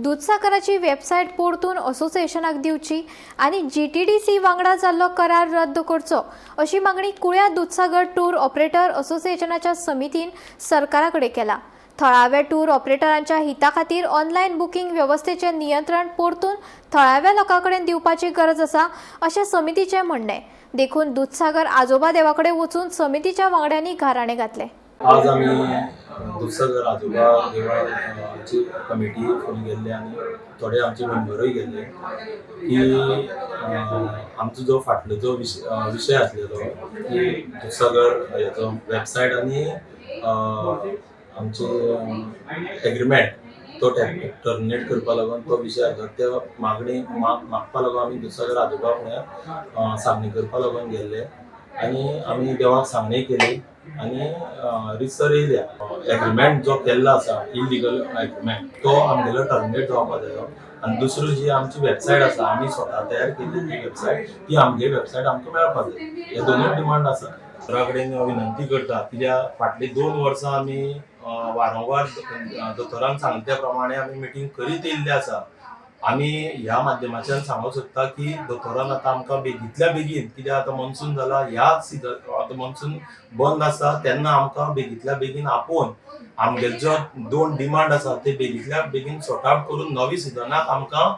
दुदसागराची website परतून असोसिएशनाक दिवची आनी जीटीडीसी वांगडा जाल्लो करार रद्द करचो अशी मागणी कुळ्या दुदसागर टूर ऑपरेटर असोसिएशनाच्या समितीन सरकारा कडेन केला. थळाव्या टूर ऑपरेटरांच्या हिता खातीर ऑनलायन बुकींग वेवस्थेचें नियंत्रण परतून थळाव्या लोकां कडेन दिवपाची गरज आसा, अशें समितीचें म्हणणें. देखून दुदसागर आजोबा देवा कडेन वचून समितीच्या वांगड्यांनी गाराणें घातलें. आज आमी दुधसागर आजोबा देवळाची कमिटी फुडें गेल्ले आनी थोडे आमचे मेंबरूय गेल्ले की आमचो जो फाटलो जो विशय आसलेलो की दुधसागर हेचो वेबसायट आनी आमचे एग्रीमेंट तो टर्मिनेट करपा लागून तो विशय आसलो. त्या मागणी मागपा लागून आमी दुधसागर आजोबा फुड्यान सांगणी करपा लागून गेल्ले आनी आमी देवाक सांगणी केली आनी रितसर येयल्या. एग्रीमेंट जो केल्लो आसा, इलिगल एग्रीमेंट, तो आमगेलो टर्मिनेट जावपा जायो आनी दुसरी जी आमची वेबसायट आसा, आमी स्वता तयार केल्ली ती वेबसायट, ती आमगे वेबसायट आमकां मेळपा जाय. हे दोनूय डिमांड आसा. सरकारा कडेन विनंती करता, कित्याक फाटलीं 2 वर्सां आमी वारंवार दोतोरान सांगता त्या प्रमाणे आमी मिटींग करीत येयल्ले आसा. आमी ह्या माध्यमाच्यान सांगूंक सोदता की दोतोरान आतां आमकां बेगींतल्या बेगीन, कित्याक आतां मॉन्सून जाला, ह्या सिजन आतां मॉन्सून बंद आसा, तेन्ना आमकां बेगींतल्या बेगीन आपोवन आमगेले जो दोन डिमांड आसा ते बेगींतल्या बेगीन सॉर्ट आवट करून नवी सिजनाक आमकां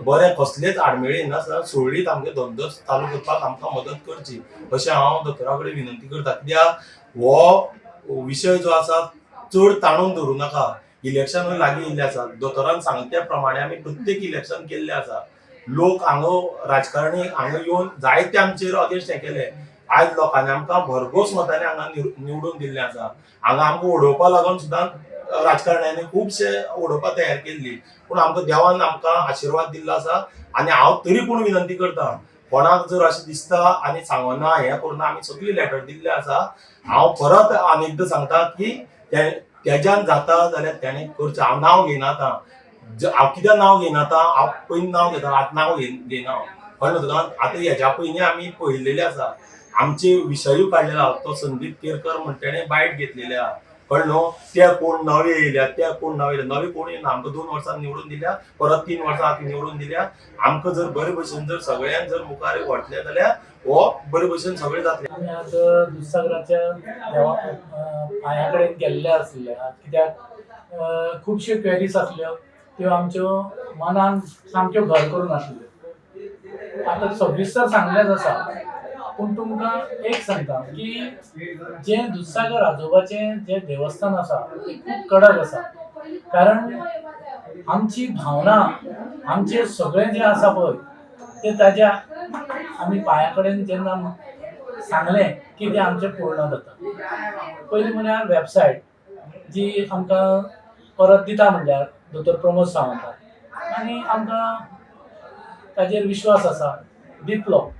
बरें कसलेच आडमेळी नासतना सुरळीत आमगे धंदो चालू करपाक आमकां मदत करची, अशें हांव दोतोरा कडेन विनंती करता. कित्याक हो विशय जो आसा चड ताणून धरूं नाका. इलेक्शन लागीं येयल्लें आसा. दोतोरान सांगता त्या प्रमाणे आमी प्रत्येक इलेक्शन केल्लें आसा. लोक हांगा, राजकारणी हांगा येवन जायते आमचेर अगेन्स्ट हें केले. आयज लोकांनी आमकां भरघोस मतांनी हांगा निवडून दिल्लें आसा. हांगा आमकां उडोवपा लागून सुद्दां राजकारण्यांनी खुबशे उडोवपा तयार केल्ली, पूण आमकां देवान आमकां आशिर्वाद दिल्लो आसा. आनी हांव तरी पूण विनंती करता, कोणाक जर अशें दिसता आनी सांगना, हें करुना, आमी सगळी लेटर दिल्ले आसा. हांव परत आनी एकदां सांगता की तेज्यान जाता जाल्यार तेणें करचें. हांव नांव घेयना आतां. हांव कित्याक नांव घेयना आतां? हांव पयलीं नांव घेता, आतां नांव घेयना हांव. कळ्ळें तुका? आतां हेज्या पयलीं आमी पळयल्लेले आसा, आमचे विशयूय काडलेलो आहा. तो संदीप केरकर म्हण तेणें बायट घेतलेले आहा. कळ्ळें न्हू? ते कोण नवे येयल्या, ते कोण नवे येयल्या, नवे कोण येयना. आमकां 2 वर्सां निवडून दिल्या, परत 3 वर्सां आतां निवडून दिल्या. आमकां जर बरे भशेन जर सगळ्यांक जर मुखार व्हरतले जाल्यार हो बरे भशेन सगळें जातलें. आमी आज दुधसागराच्या देवा पांया कडेन गेल्ले आसले, कित्याक खुबश्यो क्वेरीज आसल्यो, त्यो आमच्यो मनान सामक्यो घर करून आसल्यो. आतां सविस्तर सांगलेंच आसा, पूण तुमकां एक सांगता की जें दुधसागर आजोबाचें जें देवस्थान आसा तें खूब कडक आसा, कारण आमची भावना, आमचें सगळें जें आसा पळय, तें ताज्या आमी पांया कडेन जेन्ना सांगलें की तें आमचें पूर्ण जाता. पयलीं म्हळ्यार वेबसायट जी आमकां परत दिता म्हणल्यार दोतोर प्रमोद सावंतान, आनी आमकां ताजेर विश्वास आसा दितलो.